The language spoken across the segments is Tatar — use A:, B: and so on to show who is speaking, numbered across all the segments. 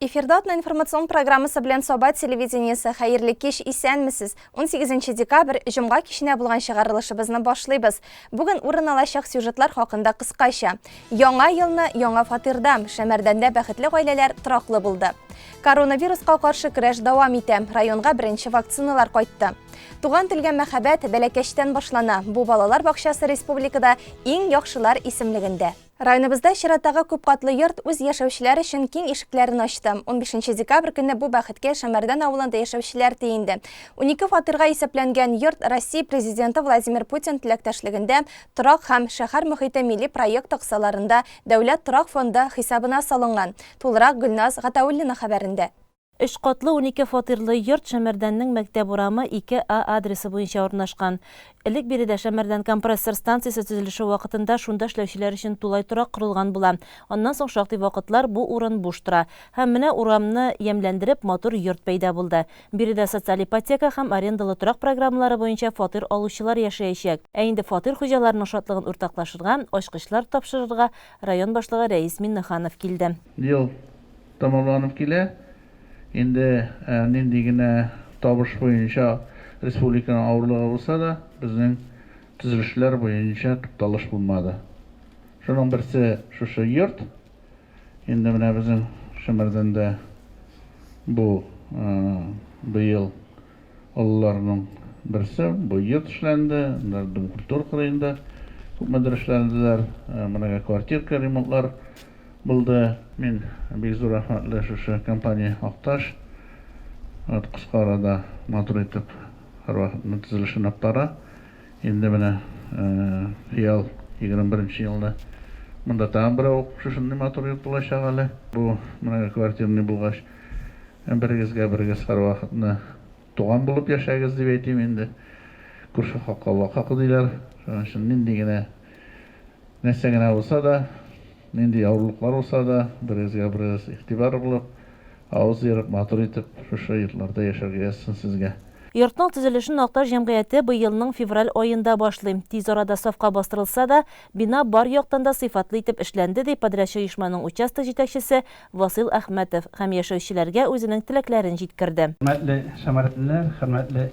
A: Эфирда атна информацион программасы белән Саба телевидениесе. Хәерле кич, исәнмесез. 18 декабрь, җомга киченә булган чыгарылышыбызны башлыйбыз. Бүген урын алачак сюжетлар хакында кыскача. Яңа елны яңа фатирда, Шәмәрдәндә бәхетле гаиләләр тораклы булды. Коронавируска каршы көрәш дәвам итә. Районга беренче вакциналар кайтты. Туган телгә мәхәббәт бәләкәчтән башлана. Бу балалар бакчасы республикада иң яхшылар исемлегендә. Районыбызда чираттагы күпкатлы йорт үз яшәүчеләр өчен киң ишекләрен ачты. 15 декабрь көнне бу бәхеткә Шәмәрдән авылында яшәүчеләр тиенде. 12 фатирга исәпләнгән йорт Россия Президенты Владимир Путин теләктәшлегендә Торак һәм шәһәр мохите милли проекты кысаларында Дәүләт торак фонды хисабына салынган. Тулырак Гөлназ Гатауллина хәбәрендә.
B: Өч катлы 12 фатирлы йорт Шәмәрдәннең Мәктәп урамы 2 А адресы буенча урнашкан. Элек биредә Шәмәрдән компрессор станциясе төзелеше вакытында шунда эшләүчеләр өчен тулай торак корылган була. Аннан соң шактый вакытлар бу урын буш тора. Һәм менә урамны ямьләндереп матур йорт пәйда булды. Биредә социаль ипотека һәм арендалы торак программалары буенча фатир алучылар яшәячәк. Ә инде фатир хуҗаларының шатлыгын уртаклашырга, ачкычлар тапшырырга район башлыгы Рәис Миннеханов килде.
C: Ел Тәмамланып килә. Инде нинди генә табыш буенча республиканың авырлыгы булса да, безнең төзелешләр буенча тукталыш булмады. Шуның берсе шушы йорт. Инде менә безнең Шәмәрдәндә бу быел олыларның берсе, бу йорт эшләнде, Дом культуры кырыенда күпмедер эшләнделәр, многоквартирка ремонтлар Булды. Мин бик зур рәхмәтле шушы компания Акташ. Вот кыска арада матур итеп һәрвакытны төзелешен алып бара. Инде менә хыял 21 елны монда тагын берәү шушындый матур йорт булачак әле. Бу многоквартирный булгач, берегезгә берегез һәрвакытны туган булып яшәгез дип әйтим инде. Күрше хакы Алла хакы диләр. Шуның өчен нинди генә нәрсә генә булса да, Нинди авырлыклар булса да, берегезгә берегез игътибар булып, авыз ерып, матур итеп шушы йортларда яшәргә язсын сезгә.
B: Йортның төзелешен Акташ җәмгыяте быелның февраль аенда башлый. Тиз арада сафка бастырылса да, бина бар яктан да сыйфатлы итеп эшләнде, ди подрядчы оешманың участок җитәкчесе Васыйл Әхмәтов һәм яшәүчеләргә үзенең теләкләрен җиткерде.
D: Хөрмәтле шәмәрдәнлеләр, хөрмәтле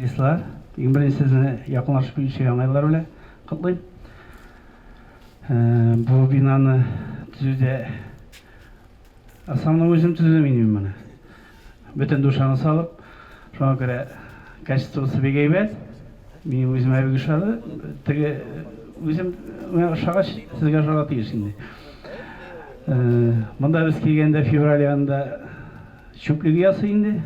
D: дуслар! Иң беренче сезне якынлашып килүче Яңа еллар белән котлыйм. Бу бинаны төзүдә основной үзем төзедем инде мин моны. Бөтен душаны салып, шуңа күрә качествосы бик әйбәт. Минем үземә бик ошады. Теге үзем миңа ошагач, сезгә ошарга тиеш инде. Монда без килгәндә февраль аенда чүплек ясый инде.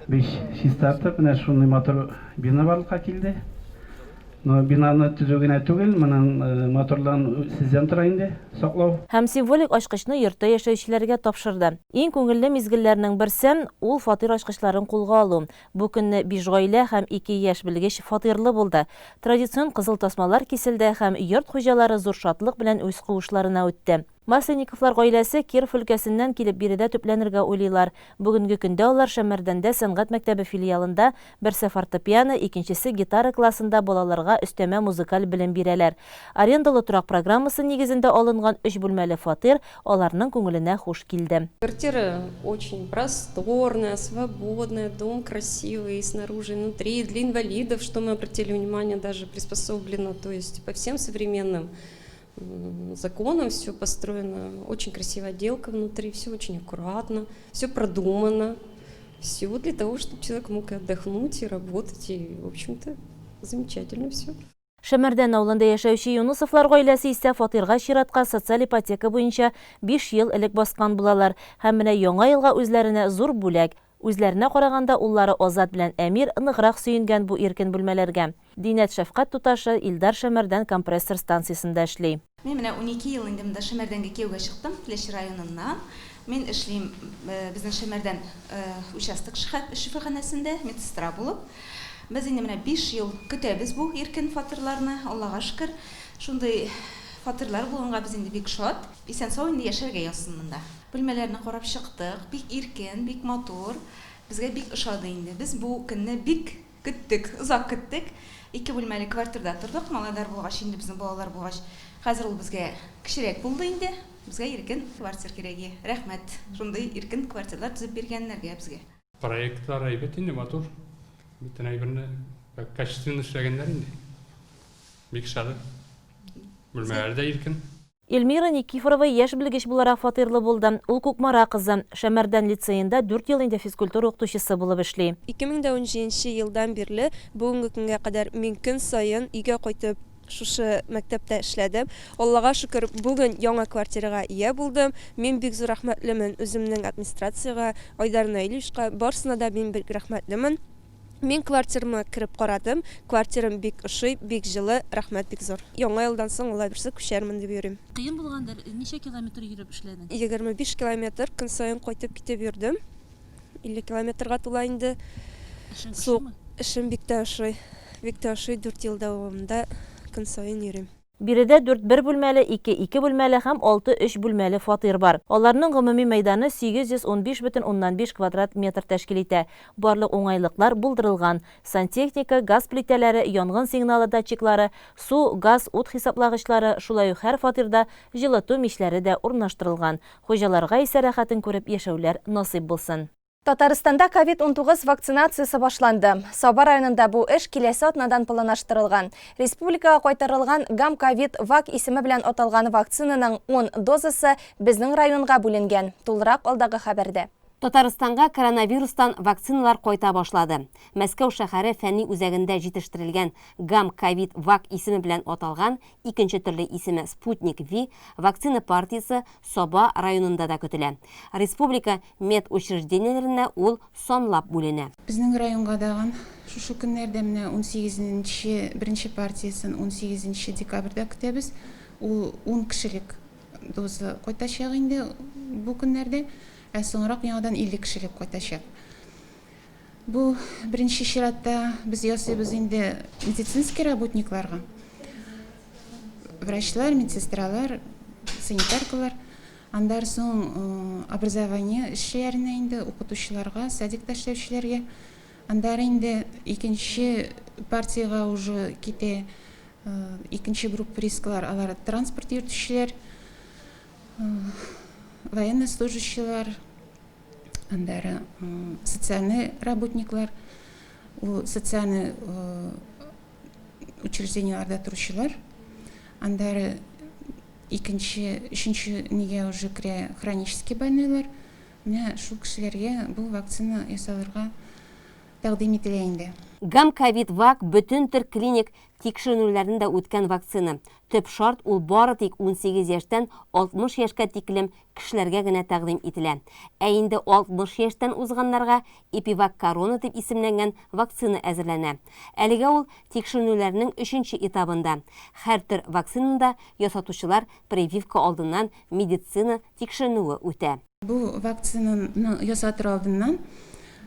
D: Бик чистартып, менә шундый матур бина барлыкка килде. Но бинаны төзү генә түгел, моның матурлыгын сездән тора инде саклау.
B: Һәм символик ачкычны йортта яшәүчеләргә тапшырды. Иң күңелле мизгелләрнең берсе, ул фатир ачкычларын кулга алу. Бу көнне биш гаилә һәм ике яшь белгеч фатирлы булды. Традицион кызыл тасмалар киселде һәм йорт хуҗалары зур шатлык белән үз куышларына үтте. Масленниковлар гаиләсе Киров өлкәсеннән килеп биредә төпләнергә уйлыйлар. Бүгенге көндә алар Шәмәрдәндә сәнгать мәктәбе филиалында берсе фортепиано, икенчесе гитара классында балаларга өстәмә музыкаль белем бирәләр. Арендалы торак программасы нигезендә алынган өч бүлмәле фатир аларның күңеленә хуш килде.
E: Квартира очень просторная, свободная, дом красивый снаружи и внутри. Для инвалидов, что мы обратили внимание, даже приспособлено, то есть по всем современным законом все построено. Очень красивая отделка внутри, все очень аккуратно, все продумано. Все для того, чтобы человек мог и отдохнуть, и работать, и, в общем-то, замечательно все.
B: Шәмәрдән авылында яшәүче Юнысовлар гаиләсе исә фатирга чиратка социаль ипотека буенча биш ел элек баскан булалар һәм менә Яңа елга үзләренә зур бүләк, үзләренә караганда уллары Азат белән Әмир ныграк сөенгән бу иркен бүлмәләргә. Динәт шәфкать туташы, Илдар Шәмәрдән компрессор станциясендә эшли.
F: Мин менә 12 ел инде монда Шәмәрдәнгә кияүгә чыктым, Теләче районыннан. Мин эшлим безнең Шәмәрдән участок шифаханәсендә медсестра булып. Без инде менә биш ел көтәбез бу иркен фатирларны, Аллага шөкер. Шундый фатирлар булганга без инде бик шат. Исән-сау инде яшәргә язсын монда. Бүлмәләрне карап чыктык, бик иркен, бик матур. Безгә бик ошады инде. Без бу көнне бик Көттек, озак көттек. Ике бүлмәле квартирда тордык, малайлар булгач, инде безнең балалар булгач. Хәзер ул безгә кечерәк булды инде. Безгә иркен квартир кирәк. Рәхмәт, шундый иркен квартирлар төзеп биргәннәргә безгә.
G: Проектлар әйбәт инде, матур. Бөтен әйберне качественно эшләгәннәр инде. Бик ошады. Бүлмәләре дә иркен.
B: Эльмира Никифорова яшь белгеч буларак фатирлы булды. Ул Кукмара кызы. Шәмәрдән лицеенда дүрт ел инде физкультура укытучысы булып эшли.
E: 2017 нче елдан бирле бүгенге көнгә кадәр мин көн саен өйгә кайтып шушы мәктәптә эшләдем. Аллага шөкер, бүген яңа квартирага ия булдым. Мин бик зур рәхмәтлемен үземнең администрациягә, Айдар Наилевичка, барысына да мин бик рәхмәтлемен. Мин квартирама кереп карадым, квартирам бик ошый, бик җылы, рәхмәт бик зур. Яңа елдан соң Алла бирсә күчәрмен дип йөрим.
B: Кыен булгандыр, ничә километр йөреп эшләдең?
E: 25 километр көн саен кайтып-китеп йөрдем. 50 километрга тула инде.
B: Эшең ошыймы?
E: Эшем бик тә ошый. Бик тә ошый, дүрт ел дәвамында көн саен йөрим.
B: Биредә дүрт бер бүлмәле, ике ике бүлмәле һәм алты өч бүлмәле фатир бар. Аларның гомуми мәйданы 815,5 квадрат метр тәшкил итә. Барлык уңайлыклар булдырылган, сантехника, газ плитәләре, янгын сигналы датчиклары, су, газ, ут хисаплагычлары, шулай ук һәр фатирда җылыту мичләре дә урнаштырылган. Хуҗаларга исә рәхәтен күреп яшәүләр насыйп булсын.
A: Татарстанда ковид-19 вакцинациясе башланды. Саба районында бу эш киләсе атнадан планлаштырылган. Республикага кайтарылган Гам-ковид-вак исеме белән аталган вакцинаның ун дозасы безнең районга бүленгән. Тулырак алдагы хәбәрдә.
H: Татарстанга коронавирустан вакциналар кайта башлады. Мәскәү шәһәре фәнни үзәгендә җитештерелгән Гам-ковид-вак исеме белән аталган, икенче төрле исеме Спутник-V, вакцина партиясе Саба районында да көтелә. Республика медучреждениеләренә ул санлап бүленә.
I: Безнең районга дагын шушы көннәрдә менә унсигезенче, беренче партиясен унсигезенче декабрьдә көтәбез. Ул ун кешелек доза кайтачак инде бу көннәрдә, ә соңрак яңадан 50 кешелек кайтачак. Бу беренче чиратта без ясыйбыз инде медицинский работникларга. Врачлар, медсестралар, санитаркалар. Андар соң образование эшчеләренә инде, укытучыларга, садикта эшләүчеләргә. Андар инде икенче партиягә уже китә икенче группа рисклар, алар транспорт йөртүчеләр, военнослужащийлар, Аннары социальный работниклар, ул социальный учреждениеләрдә торучылар. Аннары икенче, өченче нигә уже керә хронический больнойлар. Менә шул кешеләргә бу вакцина ясалырга тәкъдим ителә инде.
H: Гам-ковид-вак бөтен төр клиник тикшеренүләрне дә үткән вакцина. Төп шарт, ул бары тик 18 яшьтән 60 яшькә тиклем кешеләргә генә тәкъдим ителә. Ә инде 60 яшьтән узганнарга ЭпиВакКорона дип исемләнгән вакцина әзерләнә. Әлегә ул тикшеренүләрнең өченче этабында. Һәр төр вакцинаны да ясатучылар прививка алдыннан медицина тикшеренүе үтә.
I: Бу вакцинаны ясатыр алдыннан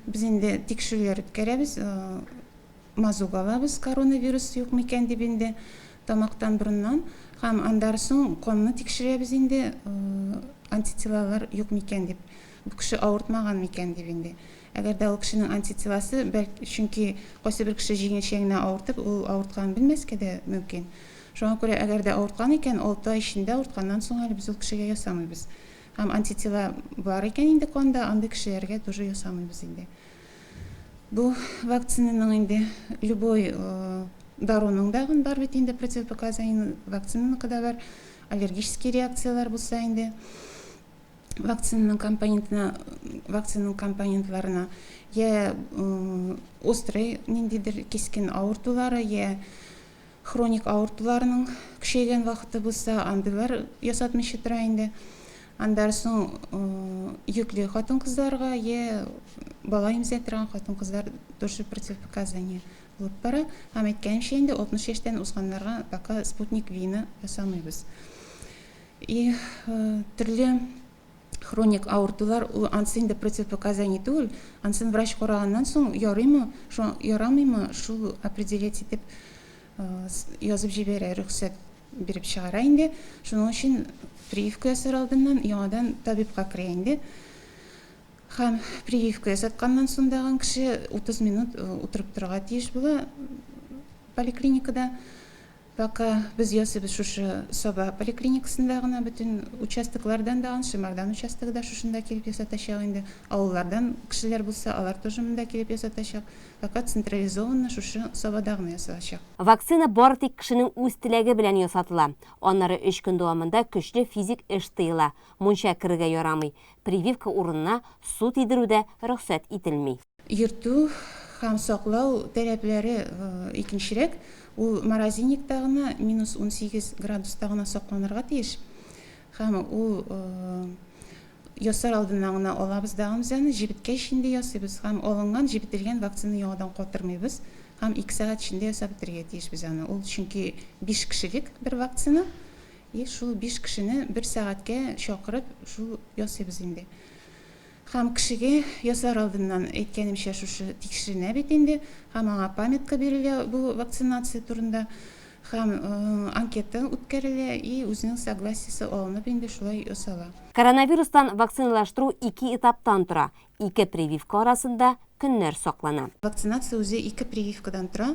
I: без инде тикшерүләр үткәрәбез. Мазок алабыз, коронавирус юк микән дип инде, тамактан, борыннан. Һәм аннары соң канны тикшерәбез инде, антителалар юк микән дип. Бу кеше авыртмаган микән дип инде. Әгәр дә ул кешенең антителасы, бәлки, чөнки кайсы бер кеше җиңелчә генә авыртып, ул авыртканын белмәскә дә мөмкин. Шуңа күрә, әгәр дә авырткан икән, алты ай эчендә авыртканнан соң әле без ул кешегә ясамыйбыз. Һәм антитела бар икән инде канда, андый кешеләргә тоже ясамыйбыз инде. Бу вакцинаның инде любой даруның да бар бит инде противопоказания, вакцинаныкы да бар, аллергический реакцияләр булса инде вакцинаның компонентына, вакцинаның компонентларына я острый ниндидер кискен авыртулары, я Хроник авыртуларның көчәйгән вакыты булса, андыйлар ясатмыйча тора инде. Аннары соң йөкле хатын-кызларга йә бала имзә торган хатын-кызлар тоже противопоказание булып бара. Һәм әйткәнемчә инде, 60 яшьтән узганнарга пока Спутник V-ны ясамыйбыз. И төрле хроник авыртулар, ул ансы инде противопоказание түгел, ансын врач караганнан соң ярыймы, ярамыймы, шул определять итеп язып җибәрә, рөхсәт биреп чыгара инде. Шуның өчен прививка ясар алдыннан яңадан табибка керә инде. Һәм прививка ясатканнан соң дагын кеше 30 минут утырып торырга тиеш була поликлиникада. Пока без ясыйбыз шушы Саба поликлиникасында гына, бөтен участоклардан да, Шемардан участогы да шушында килеп ясатачак инде. Авыллардан кешеләр булса, алар тоже монда килеп ясатачак. Пока централизованно шушы Сабада гына ясалачак.
H: Вакцина бары тик кешенең үз теләге белән ясатыла. Аннары өч көн дәвамында көчле физик эш тыела, мунча керергә ярамый, прививка урынына су тидерү дә рөхсәт ителми.
I: Йөртү һәм саклау таләпләре икенчерәк, ул морозильникта гына, минус 18 градуста гына сакланырга тиеш. Һәм ул ясар алдыннан гына алабыз да без аны, җебеткәч инде ясыйбыз. Һәм алынган, җебетелгән вакцинаны яңадан катырмыйбыз һәм 2 сәгать эчендә ясап бетерергә тиешбез аны. Ул чөнки 5 кешелек бер вакцина. И шул 5 кешене бер сәгатькә чакырып, шул ясыйбыз инде. Һәм кешегә ясар алдыннан, әйткәнемчә, шушы тикшеренә бит инде, һәм аңа памятка бирелә бу вакцинация турында, һәм анкета үткәрелә и үзенең согласиесе алынып инде шулай ясала.
H: Коронавирустан вакциналаштыру ике этаптан тора, ике прививка арасында көннәр саклана.
I: Вакцинация үзе ике прививкадан тора.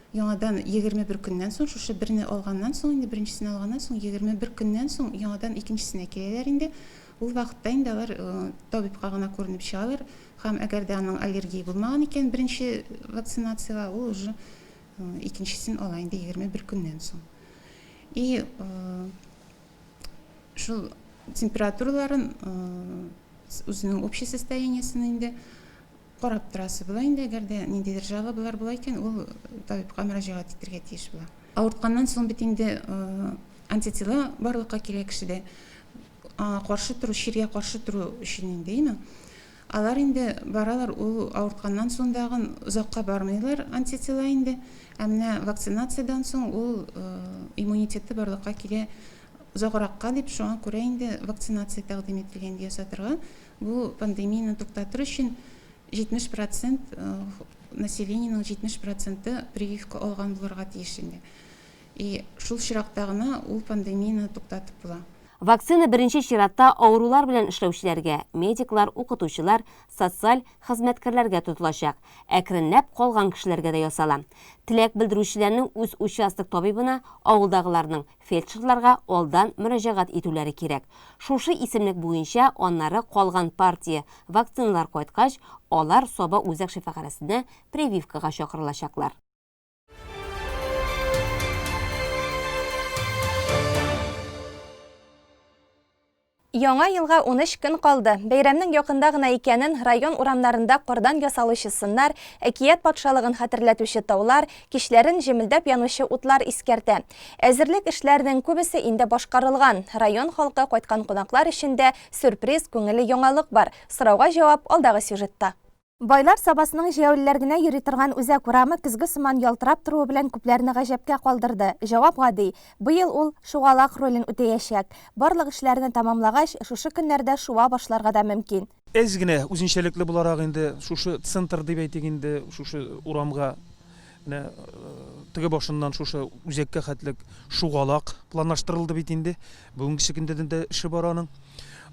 I: Яңадан 21 көннән соң, шушы берне алганнан соң инде, беренчесен алганнан соң, 21 көннән соң яңадан икенчесенә киләләр инде. Ул вакытта инде алар табибка гына күренеп чыгалар һәм әгәр дә аның аллергия булмаган икән беренче вакцинациягә, ул уже икенчесен ала инде 21 көннән соң. И шул температураларын үзенең общий состояниесен инде Карап торасы була инде, әгәр дә ниндидер жалобалар була икән, ул табибка мөрәҗәгать итәргә тиеш була. Авыртканнан соң бит инде антитела барлыкка килә кешедә. Аңа каршы тору, чиргә каршы тору өчен инде, әйеме? Алар инде баралар, ул авыртканнан соң дагын озакка бармыйлар антитела инде. Ә менә вакцинациядән соң ул иммунитеты барлыкка килә озагракка дип, шуңа күрә инде вакцинация тәкъдим ителгән ясатырга. Бу пандемияне туктатыр өчен 70 процент населениенең 70 проценты прививка алган булырга тиеш инде. И шул чиракта гына ул пандемияне туктатып була.
H: Вакцина беренче чиратта авырулар белән эшләүчеләргә, медиклар, укытучылар, социаль хезмәткәрләргә тотылачак. Әкренләп калган кешеләргә дә ясала. Теләк белдерүчеләрнең үз участок табибына, авылдагыларның фельдшерларга алдан мөрәҗәгать итүләре кирәк. Шушы исемлек буенча аннары калган партия вакциналар кайткач, алар Саба үзәк шифаханәсенә прививкага чакырылачаклар.
A: Яңа елга 13 көн калды. Бәйрәмнең якында гына икәнен район урамнарында кардан ясалучы сыннар, әкият патшалыгын хәтерләтүче таулар, кичләрен җемелдәп янучы утлар искәртә. Әзерлек эшләренең күбесе инде башкарылган. Район халкы кайткан кунаклар өчен дә сюрприз, күңелле яңалык бар. Сорауга җавап алдагы сюжетта. Байлар Сабасының җәяүлеләр генә йөри торган үзәк урамы көзге сыман ялтырап торуы белән күпләрне гаҗәпкә калдырды. Җавап гади, быел ул шугалак ролен үтәячәк. Барлык эшләрне тәмамлагач, шушы көннәрдә шуа башларга да мөмкин.
J: Әз генә үзенчәлекле буларак инде шушы центр дип әйтик инде, шушы урамга менә теге башыннан шушы үзәккә хәтлек шугалак планлаштырылды бит инде. Бүгенгесе көндә дә эше бар аның.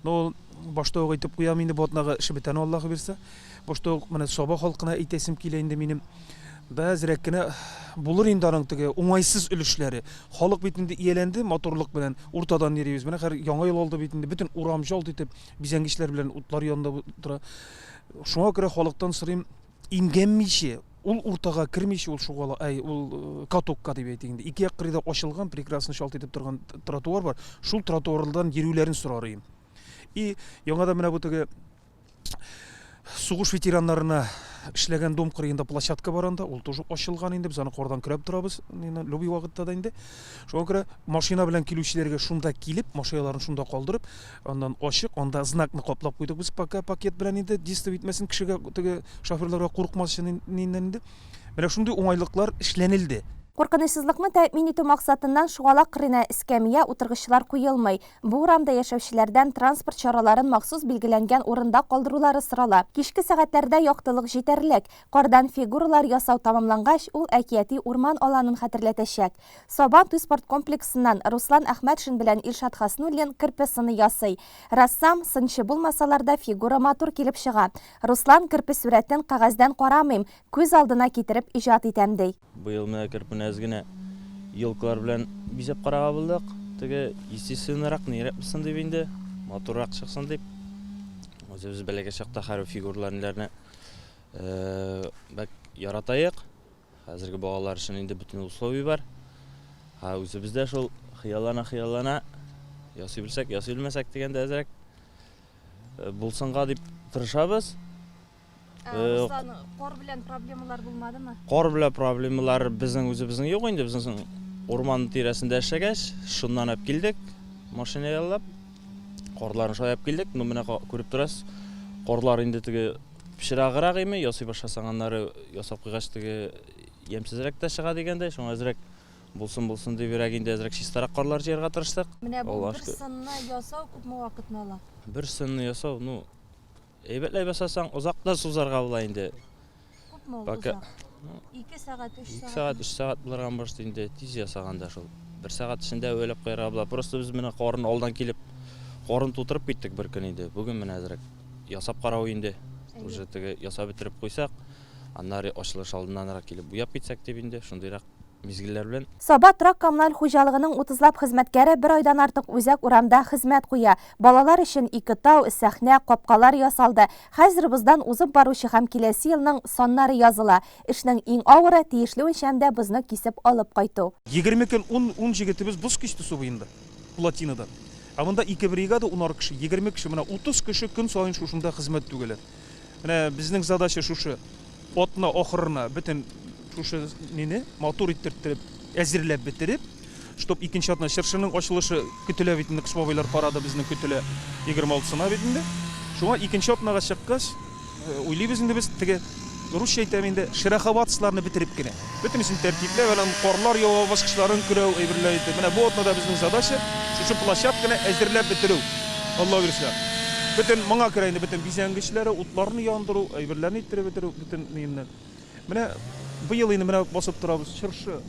J: Но ул башта ук әйтеп куям инде, бу атнага эше бетә, Аллаһы бирсә. Башта ук менә Саба халкына әйтәсем килә инде минем. Да әзрәк кенә булыр инде аның теге уңайсыз өлешләре. Халык бит инде ияләнде матурлык белән, уртадан йөрибез. Менә хәзер Яңа ел алды бит инде, бөтен урам жалт итеп, бизәнгечләр белән утлар янында тора. Шуңа күрә халыктан сорыйм, имгәнмичә, ул уртага кермичә, ул шугала, әй, ул э, катокка дип әйтик инде. Ике як кырыйда ачылган, прекрасно шалт итеп торган тротуар бар. Шул тротуардан йөрүләрен сорар идем. И яңадан менә бу теге сугыш ветераннарына эшләгән дом кырыенда площадка бар анда, ул тоже ачылган инде, без аны кардан көрәп торабыз, любой вакытта да инде. Шуңа күрә машина белән килүчеләргә шунда килеп, машиналарын шунда калдырып, Аннан ачык, анда знакны каплап куйдык без пока пакет белән инде, действовать итмәсен кешегә, теге шоферларга курыкмас өчен инде. Менә шундый уңайлыклар эшләнелде.
A: Куркынычсызлыкны тәэмин итү максатыннан шугалак кырыена эскәмия, утыргычлар куелмый. Бу урамда яшәүчеләрдән транспорт чараларын махсус билгеләнгән урында калдырулары сорала. Кичке сәгатьләрдә яктылык җитәрлек. Кардан фигуралар ясау тәмамлангач, ул әкияти урман аланын хәтерләтәчәк. Сабан туй спорткомплексыннан Руслан Әхмәтшин белән Илшат Хаснуллин керпе сыны ясый. Рәссам, сынчы булмасалар да, фигура матур килеп чыга. Руслан керпе сурәтен кәгазьдән карамыйм, күз алдына китереп иҗат итәм, ди.
K: Быел менә керпене әз генә Елкалар белән бизәп карарга булдык. Теге естественнырак, нирәк булсын дип инде, матуррак чыксын дип. Үзебез бәләкәй чакта хәрби фигураларны бәк яратаек. Хәзерге балалар өчен инде бөтен условия бар. Ә үзебез дә шул хыяллана-хыяллана ясый белсәк, ясый белмәсәк дигәндә әзрәк булсынга дип тырышабыз.
A: Руслан, кар белән проблемалар булмадымы?
K: Кар белән проблемалар безнең үзебезнең юк инде, безнең урман тирәсендә эшләгәч, шуннан алып килдек, машина яллап. Карларын шулай алып килдек. Ну, менә күреп торасыз, карлар инде теге пычраграк име, ясый башласаң, аннары ясап куйгач теге ямьсезрәк тә чыга дигәндәй, шуңа әзрәк булсын булсын дибрәк инде әзрәк чистарак карлар җыярга тырыштык.
A: Менә бу бер сынны ясау күпме вакытны ала?
K: Бер сынны ясау, ну, Әйбәтләп ясасаң, озак та сузарга була инде.
A: Күпме ул озак? 2 сәгать, 3 сәгать.
K: 2 сәгать, 3 сәгать булырга может инде тиз ясаганда шул. 1 сәгать эчендә әвәләп куярга була. Просто без менә карын алдан килеп, карын тутырып киттек бер көн инде. Бүген менә әзрәк ясап карау инде. Уже теге ясап бетереп куйсак, аннары ачылыш алдыннанрак килеп буяп китсәк дип инде, шундыйрак мизгелләр белән.
A: Саба торак-коммуналь хуҗалыгының утызлап хезмәткәре бер айдан артык үзәк урамда хезмәт куя. Балалар өчен ике тау, сәхнә, капкалар ясалды. Хәзер боздан узып баручы һәм киләсе елның саннары языла. Эшнең иң авыры, тиешле үлчәмдә бозны кисеп алып кайту.
J: 20 көн ун, ун җегетебез боз кисте су буенда, плотинадан. Ә монда ике бригада унар кеше, 20 кеше, менә 30 кеше көн саен шушында хезмәт түгәләр. Менә безнең задача шушы атна ахырына бөтен шушы нине матур иттереп әзерләп бетереп, чтоб икенче атна чыршының ачылышы көтелә бит инде, Кыш бабайлар парады безнең көтелә 26-сына бит инде. Шуңа икенче атнага чыккач, уйлыйбыз инде без теге русча әйтәм инде, шероховатосларны бетереп кенә. Бөтенесен тәртипләп, әле карлар ява, баскычларын көрәү, әйберләр итеп. Менә бу атнада безнең задача шушы площадканы әзерләп бетерү. Алла бирсә. Бөтен моңа керә инде бөтен бизәнгечләре, утларны яндыру, әйберләрне иттереп бетерү, бөтен ниемне. Менә быел инде менә басып торабыз, чыршы.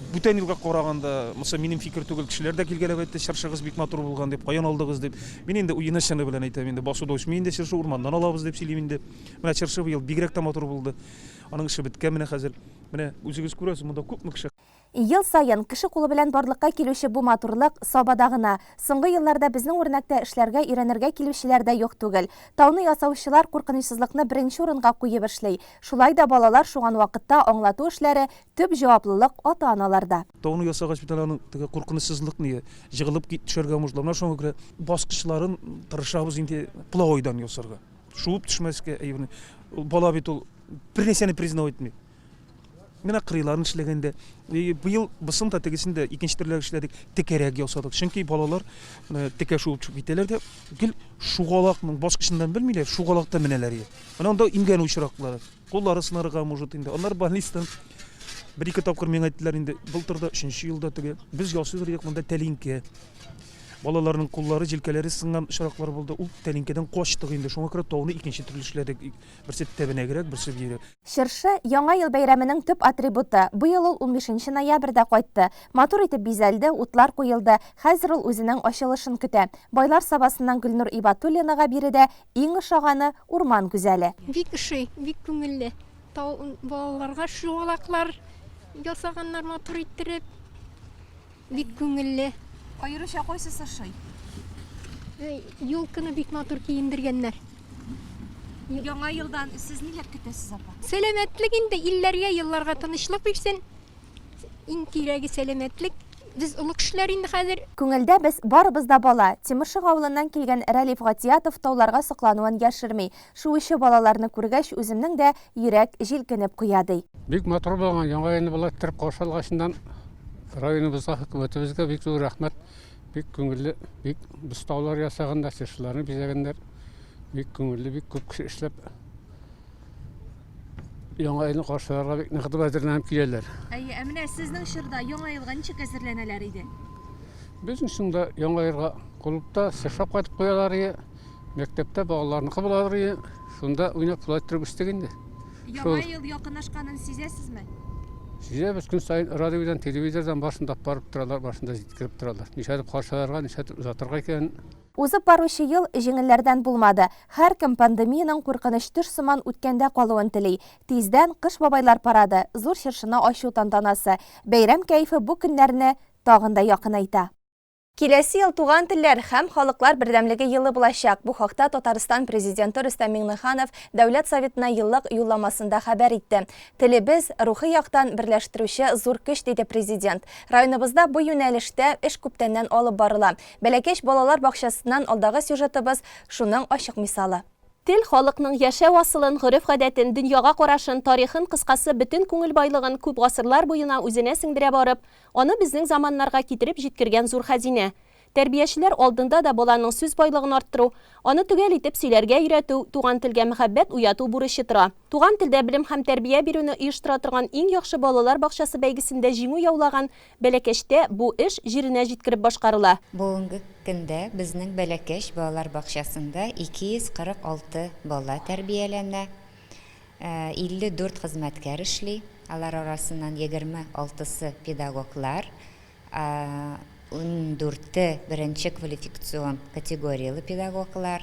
J: Бүтән елга караганда, монысы минем фикер түгел, кешеләр дә килгәләп әйтте, чыршыгыз бик матур булган дип, каян алдыгыз дип. Мин инде уены-чыны белән әйтәм инде, басуда үсми инде чыршы, урманнан алабыз дип сөйлим инде. Менә чыршы быел бигрәк тә матур булды. Аның эше беткән менә хәзер. Менә үзегез күрәсез, монда күпме кеше.
A: Ел саен кеше кулы белән барлыкка килүче бу матурлык Сабада гына. Соңгы елларда безнең үрнәктә эшләргә, өйрәнергә килүчеләр дә юк түгел. Тауны ясаучылар куркынычсызлыкны беренче урынга куеп эшли. Шулай да балалар шуган вакытта аңлату эшләре, төп җаваплылык ата-аналарда.
J: Тауны ясагач бит әле аның теге куркынычсызлык ние, җыгылып төшәргә можно. Менә шуңа күрә баскычларын тырышабыз инде плавойдан ясарга. Шуып төшмәскә әйберне. Ул бала бит ул бер нәрсәне признавать итми. Менә кырыйларын эшләгәндә, быел бысын да тегесен дә икенче төрлерәк эшләдек, текәрәк ясадык. Чөнки балалар текә шуып төшеп китәләр дә, гел шугалакның баскычыннан белмиләр, шугалакта менәләр. Менә анда имгәнү очраклары. Куллары сынарга может инде. Аннары больницадан бер-ике тапкыр миңа әйттеләр инде, былтыр да, өченче елда теге, без ясыйдыр идек монда тәлинкә. Балаларның куллары, җилкәләре сынган очраклар булды. Ул тәлинкәдән качтык инде. Шуңа күрә тауны икенче төрле эшләдек. Берсе тәбәнәгрәк, берсе биегрәк.
A: Чыршы, Яңа ел бәйрәменең төп атрибуты. Быел ул унбишенче ноябрьдә кайтты. Матур итеп бизәлде, утлар куелды. Хәзер ул үзенең ачылышын көтә. Байлар Сабасыннан Гөлнур Ибатуллинага биредә иң ошаганы, урман гүзәле.
L: Бик ошый, бик күңелле. Тау балаларга шугалаклар ясаганнар матур иттереп. Бик күңелле.
A: Аеруча кайсысы ошый?
L: Елканы бик матур киендергәннәр.
A: Яңа елдан сез ниләр көтәсез, апа?
L: Сәламәтлек инде, илләргә, елларга тынычлык бирсен. Иң кирәге сәламәтлек. Без олы кешеләр инде хәзер.
A: Күңелдә без барыбыз да бала. Тимершык авылыннан килгән Рәлиф Гатиятов тауларга соклануын яшерми. Шуучы балаларны күргәч, үземнең дә йөрәк җилкенеп куя, ди.
M: Бик матур булган Яңа елны болай иттереп каршы алгачыннан районыбызга, хөкүмәтебезгә бик зур рәхмәт. Бик күңелле, бик боз таулар ясаганнар, чыршыларны бизәгәннәр. Бик күңелле, бик күп кеше эшләп Яңа елны каршыларга бик ныгытып әзерләнеп киләләр.
A: Әйе, ә менә сезнең чорда Яңа елга ничек әзерләнәләр иде?
M: Безнең чорда Яңа елга клубта чыршы кайтып куялар иде. Мәктәптә балаларныкы буладыр иде. Шунда уйнап шулай иттереп үстек инде.
A: Яңа ел якынлашканын сизәсезме?
M: Сизәбез, көн саен радиодан, телевизордан башында барып торалар, башында җиткереп торалар. Ничәтеп каршыларга, ничәтеп озатырга икәнен.
A: Узып баручы ел җиңелләрдән булмады. Һәркем пандемиянең куркыныч төш сыман үткәндә калуын тели. Тиздән Кыш бабайлар парады, зур чыршыны ачу тантанасы. Бәйрәм кәефе бу көннәрне тагын да якынайта. Киләсе ел Туган телләр һәм халыклар бердәмлеге елы булачак. Бу хакта Татарстан Президенты Рөстәм Миңнеханов Дәүләт Советына еллык Юлламасында хәбәр итте. Телебез, рухи яктан берләштерүче зур көч, диде Президент. Районыбызда бу юнәлештә эш күптәннән алып барыла. Бәләкәч балалар бакчасыннан алдагы сюжетыбыз шуның ачык мисалы.
N: Тел, халыкның яшәү асылын, гореф-гадәтен, дөньяга карашын, тарихын, кыскасы, бөтен күңел байлыгын күп гасырлар буена үзенә сеңдерә барып, аны безнең заманнарга китереп җиткергән зур хәзинә. Тәрбиячеләр алдында да баланың сүз байлыгын арттыру, аны төгәл итеп сөйләргә өйрәтү, туган телгә мәхәббәт уяту бурычы тора. Туган телдә белем һәм тәрбия бирүне оештыра торган иң яхшы балалар бакчасы бәйгесендә җиңү яулаган Бәләкәчтә бу эш җиренә җиткереп башкарыла.
O: Бүгенге көндә безнең Бәләкәч балалар бакчасында 246 бала тәрбияләнә, 54 хезмәткәр эшли, алар арасыннан 26-сы педагоглар, ундүрте беренче квалификацион категорияле педагоглар.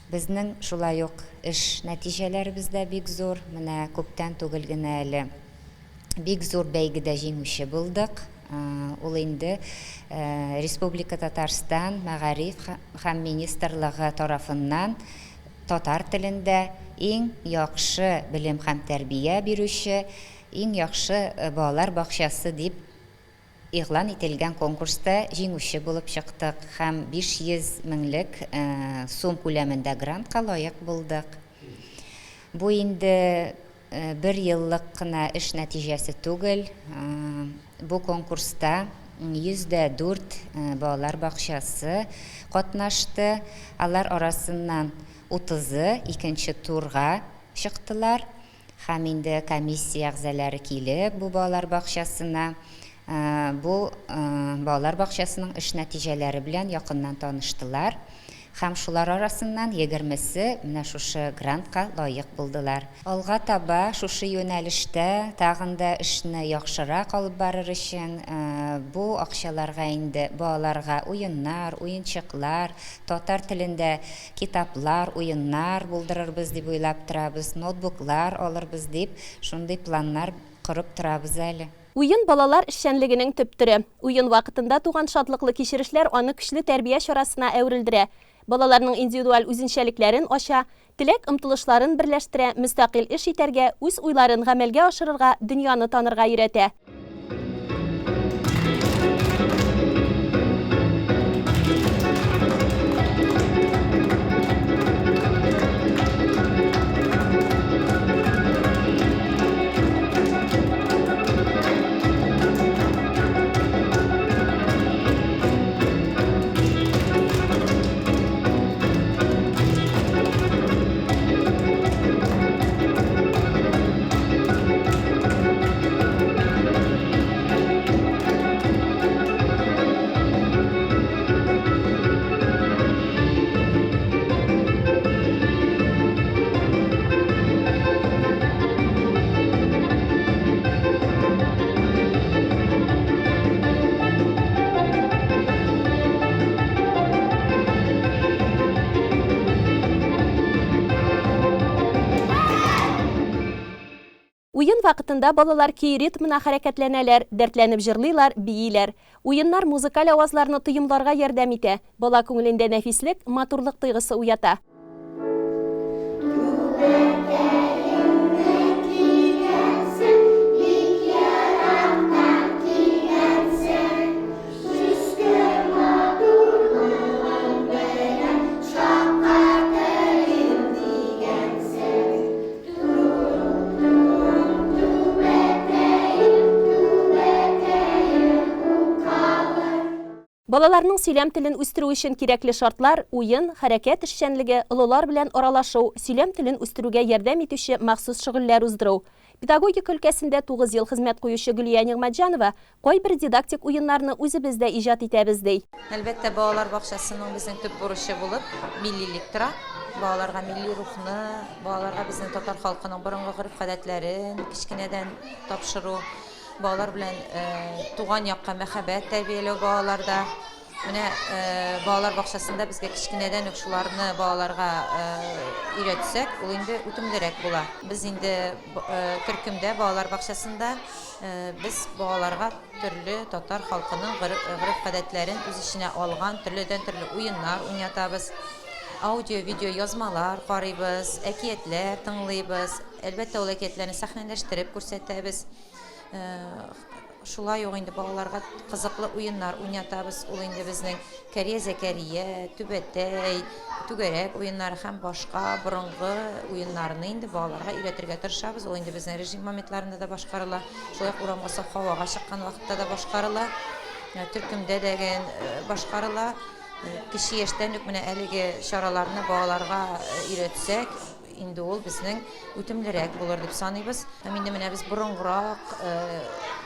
O: Безнең шулай ук эш нәтиҗәләребез дә бик зур. Менә күптән түгел генә әле бик зур бәйгедә җиңүче булдык. Ул инде Республика Татарстан Мәгариф һәм министрлыгы тарафыннан татар телендә иң яхшы белем һәм тәрбия бирүче, иң яхшы балалар бакчасы дип Игълан ителгән конкурста җиңүче булып чыктык һәм 500 меңлек сум күләмендә грантка лаек булдык. Бу инде бер еллык кына эш нәтиҗәсе түгел. Бу конкурста 104 балалар бакчасы катнашты. Алар арасыннан утызы икенче турга чыктылар. Һәм инде комиссия әгъзалары килеп бу балалар бакчасына, бу балалар бакчасының эш нәтиҗәләре белән якыннан таныштылар. Һәм шулар арасыннан егермесе менә шушы грантка лаек булдылар. Алга таба шушы юнәлештә тагын да эшне яхшырак алып барыр өчен, бу акчаларга инде балаларга уеннар, уенчыклар, татар телендә Китаплар, уеннар булдырырбыз дип уйлап торабыз, ноутбуклар алырбыз дип, шундый планнар корып торабыз әле.
N: Уен, балалар эшчәнлегенең төп төре. Уен вакытында туган шатлыклы кичерешләр аны көчле тәрбия чарасына әверелдерә, балаларның индивидуаль үзенчәлекләрен ача, теләк-омтылышларын берләштерә, мөстәкыйль эш итәргә, үз уйларын гамәлгә ашырырга, дөньяны танырга өйрәтә. Уен вакытында балалар көй ритмына хәрәкәтләнәләр, дәртләнеп җырлыйлар, бииләр. Уеннар музыкаль авазларны тоемларга ярдәм итә, бала күңелендә нәфислек, матурлык тойгысы уята.
P: Түбәтәемне кигәнсең, бик ерактан килгәнсең. Сөзге матурлыгың белән шаккатырыйм дигәнсең. Түм-түм, түбәтәем, түбәтәем укалы.
N: Балаларның сөйләм телен үстерү өчен кирәкле шартлар, уен, хәрәкәт эшчәнлеге, олылар белән аралашу, сөйләм телен үстерүгә ярдәм итүче махсус шөгыльләр уздыру. Педагогика өлкәсендә тугыз ел хезмәт куючы Гөлия Нигъмәтҗанова кайбер дидактик уеннарны үзебез дә иҗат итәбез, ди.
Q: Әлбәттә, балалар бакчасының безнең төп бурычы булып миллилек тора. Балаларга милли рухны, балаларга безнең татар халкының борынгы гореф-гадәтләрен кечкенәдән тапшыру. Балалар белән туган якка мәхәббәт тәрбияләү балаларда. Менә балалар бакчасында безгә кечкенәдән үк шуларны балаларга өйрәтсәк, ул инде үтемлерәк була. Без инде төркемдә, балалар бакчасында без балаларга төрле татар халкының гореф-гадәтләрен үз эченә алган төрледән-төрле уеннар уйнатабыз. Аудио-видео язмалар карыйбыз, әкиятләр тыңлыйбыз. Әлбәттә, ул әкиятләрне сәхнәләштереп күрсәтәбез. Шулай ук инде балаларга кызыклы уеннар уйнатабыз. Ул инде безнең Кәрия Зәкәрия, Түбәтәй, Түгәрәк уеннары һәм башка борынгы уеннарны инде балаларга өйрәтергә тырышабыз. Ул инде безнең режим моментларында да башкарыла. Шулай ук урамга саф һавага чыккан вакытта да башкарыла. Төркемдә дә башкарыла. Кече яшьтән үк менә әлеге чараларны балаларга өйрәтсәк, инде ул безнең үтемлерәк булыр дип саныйбыз. Һәм инде менә без борынгырак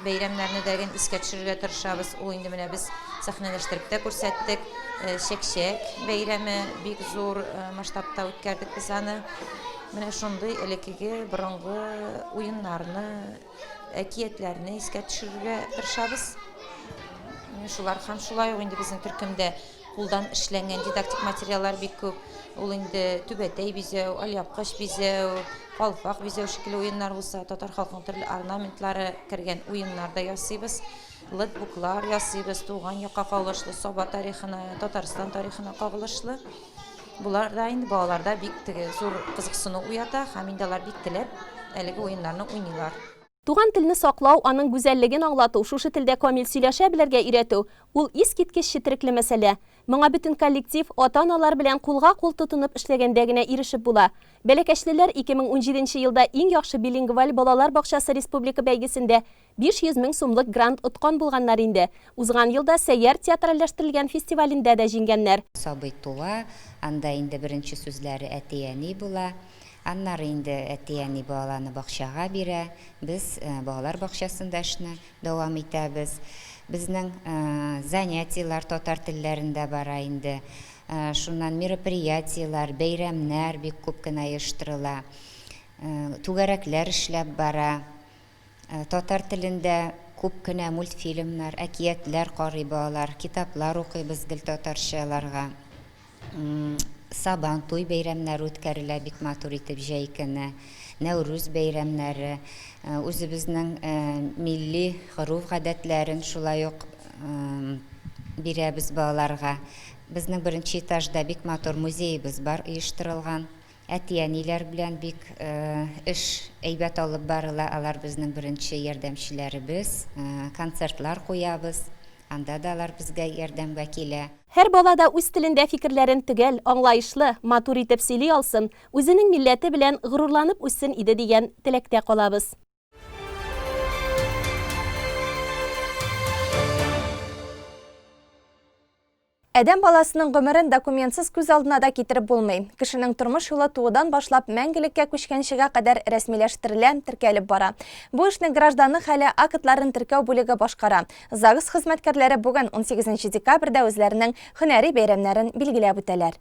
Q: бәйрәмнәрне дә ген искә төшерергә тырышабыз. Ул инде менә без сәхнәләштереп тә күрсәттек. Чәкчәк бәйрәме бик зур масштабта үткәрдек без аны. Менә шундый элеккеге борынгы уеннарны, әкиятләрне искә төшерергә тырышабыз. Менә шулар һәм шулай ук инде безнең төркемдә Кулдан эшләнгән дидактик материаллар бик күп. Ул инде түбәтәй бизәү, алъяпкыч бизәү, калфак бизәү шикелле уеннар булса, татар халкының төрле орнаментлары кергән уеннар да ясыйбыз. Летбуклар ясыйбыз, туган якка кагылышлы, Саба тарихына, Татарстан тарихына кагылышлы. Болар да инде балаларда бик теге зур кызыксыну уята һәм инде алар бик теләп әлеге уеннарны уйныйлар.
N: Туган телне саклау, аның гүзәллеген аңлату, шушы телдә камил сөйләшә белергә өйрәтү, ул искиткеч четерекле мәсьәлә. Моңа бөтен коллектив, ата-аналар белән кулга-кул тотынып эшләгәндә генә ирешеп була. Бәләкәчлеләр 2017 нче елда Иң яхшы билингваль балалар бакчасы республика бәйгесендә 500 мең сумлык грант откан булганнар инде. Узган елда Сәйяр театральләштерелгән фестивалендә дә җиңгәннәр.
O: Сабый туа, анда инде беренче сүзләре әти-әни була. Аннары инде әти-әни баланы бакчага бирә. Без балалар бакчасында эшне дәвам итәбез. Безнең занятиеләр татар телләрендә бара инде. Шуннан мероприятиеләр, бәйрәмнәр бик күп кенә оештырыла. Түгәрәкләр эшләп бара. Татар телендә күп кенә мультфильмнар, әкиятләр карый балалар, китаплар укыйбыз гел татарча аларга. Сабан туй бәйрәмнәре үткәрелә бик матур итеп җәй көне, Нәүрүз бәйрәмнәре, үзебезнең милли гореф-гадәтләрен шулай ук бирәбез балаларга. Безнең беренче этажда бик матур музеебыз бар оештырылган. Әти-әниләр белән бик эш әйбәт алып барыла, алар безнең беренче ярдәмчеләребез. Концертлар куябыз, анда да алар безгә ярдәмгә килә.
N: Һәр бала да үз телендә фикерләрен төгәл, аңлаешлы, матур итеп сөйли алсын, үзенең милләте белән горурланып үссен иде дигән теләктә калабыз.
A: Адәм баласының гомерен документсыз күз алдына да китереп булмый. Кешенең тормыш юлы туудан башлап мәңгелеккә күчкәнчегә кадәр рәсмиләштерелә, теркәлеп бара. Бу эшне гражданлык хәле актларын теркәү бүлеге башкара. ЗАГС хезмәткәрләре бүген, унсигезенче декабрьдә үзләренең һөнәри бәйрәмнәрен билгеләп үтәләр.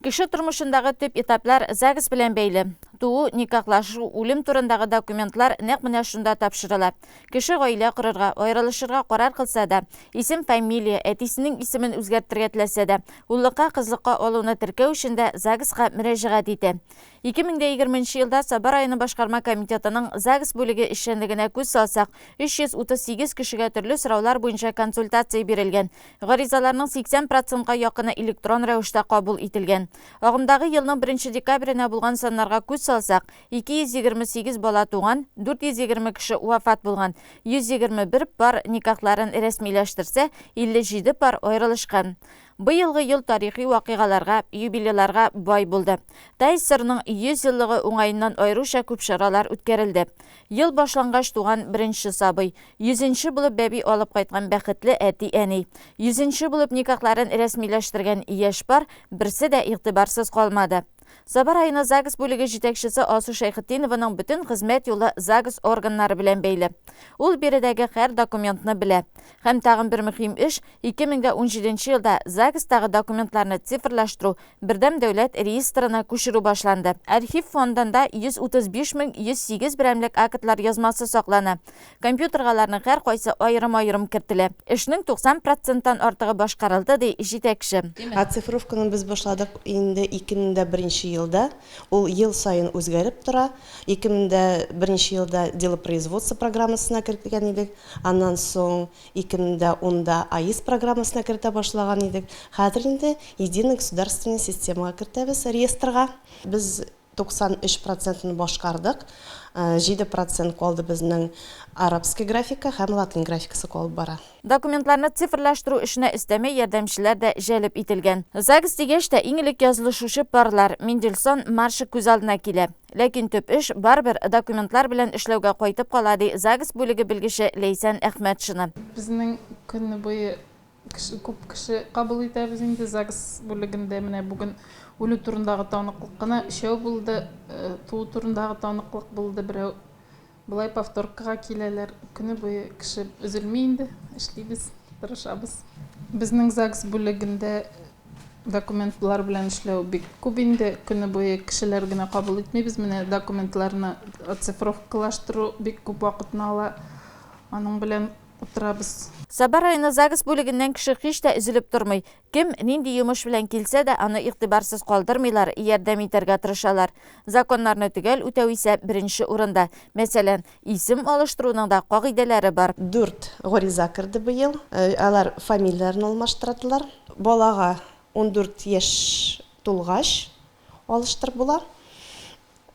Q: Кеше тормышындагы төп этаплар ЗАГС белән бәйле. Туу, никахлашу, үлем турындагы документлар нәкъ менә шунда тапшырыла. Кеше гаилә корырга, аерылышырга карар кылса да, исем-фамилия, әтисенең исемен үзгәртергә теләсә дә, уллыкка-кызлыкка алуны теркәү өчен дә ЗАГСка мөрәҗәгать итә. 2020 нче елда Саба районы башкарма комитетының ЗАГС бүлеге эшчәнлегенә күз салсак, 338 кешегә төрле сораулар буенча консультация бирелгән. Гаризаларның 80 процентка якыны электрон рәвештә кабул ителгән. Агымдагы елның беренче декабренә булган саннарга күз салсак, 228 бала туган, 420 кеше вафат булган, 121 пар никахларын рәсмиләштерсә, 57 пар аерылышкан. Быелгы ел тарихи вакыйгаларга, юбилейларга бай булды. ТАССРның 100 еллыгы уңаеннан аеруча күп чаралар үткәрелде. Ел башлангач туган беренче сабый, Йөзенче булып бәби алып кайткан бәхетле әти-әни. Йөзенче булып никахларын рәсмиләштергән яшь пар, берсе дә игътибарсыз калмады.
R: Саба районы ЗАГС бүлеге җитәкчесе Алсу Шәйхетдинованың бөтен хезмәт юлы ЗАГС органнары белән бәйле. Ул биредәге һәр документны белә. Һәм тагын бер мөһим эш, 2017 елда ЗАГСтагы документларны цифрлаштыру, бердәм дәүләт реестрына күчерү башланды. Архив фондында 135 108 берәмлек актлар язмасы саклана. Компьютерга аларның һәркайсы аерым-аерым кертелә. Эшнең 90 проценттан артыгы башкарылды, ди җитәкче.
S: Оцифровканы без башладык инде 2001 елда. Ул ел саен үзгәреп тора. 2001 елда делопроизводство программасына кертелгән идек. Аннан соң 2010 да АИС программасына кертә башлаган идек. Хәзер инде единый государственный системага кертәбез, реестрга. Без 93 процентын башкардык. 7 процент калды безнең арабский графика һәм латин графикасы калып бара.
R: Документларны цифрлаштыру эшенә өстәмә ярдәмчеләр дә җәлеп ителгән. ЗАГС дигәч тә, иң элек язылышучы парлар, Мендельсон маршы күз алдына килә. Ләкин төп эш барыбер документлар белән эшләүгә кайтып кала, ди ЗАГС бүлеге белгече Ләйсән Әхмәтшина.
T: Безнең көне буе кеше, күп кеше кабул итәбез инде ЗАГС бүлегендә. Менә бүген үлү турындагы таныклык кына өчәү булды, туу турындагы таныклык булды берәү. Болай повторкага киләләр. Көне буе кеше өзелми инде, эшлибез, тырышабыз. Безнең ЗАГС бүлегендә документлар белән эшләү бик күп инде. Көне буе кешеләр генә кабул итмибез. Менә документларны оцифровкалаштыру бик күп вакытны ала. Аның белән утырабыз.
R: Саба районы ЗАГС бүлегеннән кеше һич тә өзелеп тормый. Кем, нинди йомыш белән килсә дә, аны игътибарсыз калдырмыйлар, ярдәм итәргә тырышалар. Законнарны төгәл үтәү исә беренче урында. Мәсәлән, исем алыштыруның да кагыйдәләре бар.
S: Дүрт гариза керде быел. Алар фамилияләрен алмаштырдылар. Балага 14 яшь тулгач алыштырып була.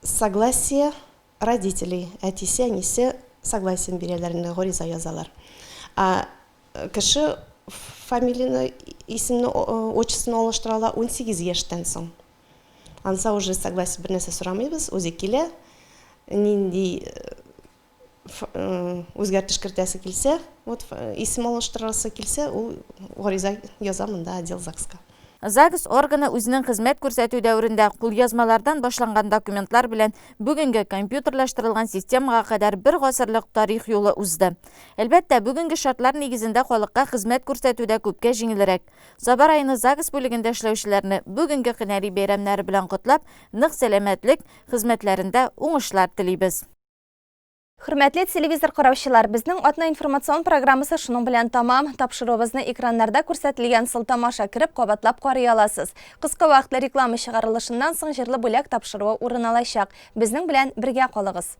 S: Согласие родителей, әтисе, әнисе согласиен бирәләр инде, гариза язалар. Ә кеше фамилияне, исемне, отчествоны алыштыра ала 18 яшьтән соң. Анса уже согласие бернәрсә сорамыйбыз, үзе килә, нинди үзгәртеш кертәсе килсә, вот исем алыштырасы килсә, ул гариза яза монда отдел ЗАГСка.
R: ЗАГС органы үзенең хезмәт күрсәтү дәверендә кулъязмалардан башланган документлар белән бүгенге компьютерлаштырылган системага кадәр бер гасырлык тарих юлы узды. Әлбәттә, бүгенге шартлар нигезендә халыкка хезмәт күрсәтү дә күпкә җиңелрәк. Саба районы ЗАГС бүлегендә эшләүчеләрне бүгенге һөнәри бәйрәмнәре белән котлап, нык сәламәтлек, хезмәтләрендә уңышлар телибез.
A: Хөрмәтле телевизор караучылар, безнең атна информацион программасы шуның белән тамам. Тапшыруыбызны экраннарда күрсәтелгән сылтама аша кереп кабатлап карый аласыз. Кыска вакытлы реклама чыгарылышыннан соң җырлы бүләк тапшыруы урын алачак. Безнең белән бергә калыгыз.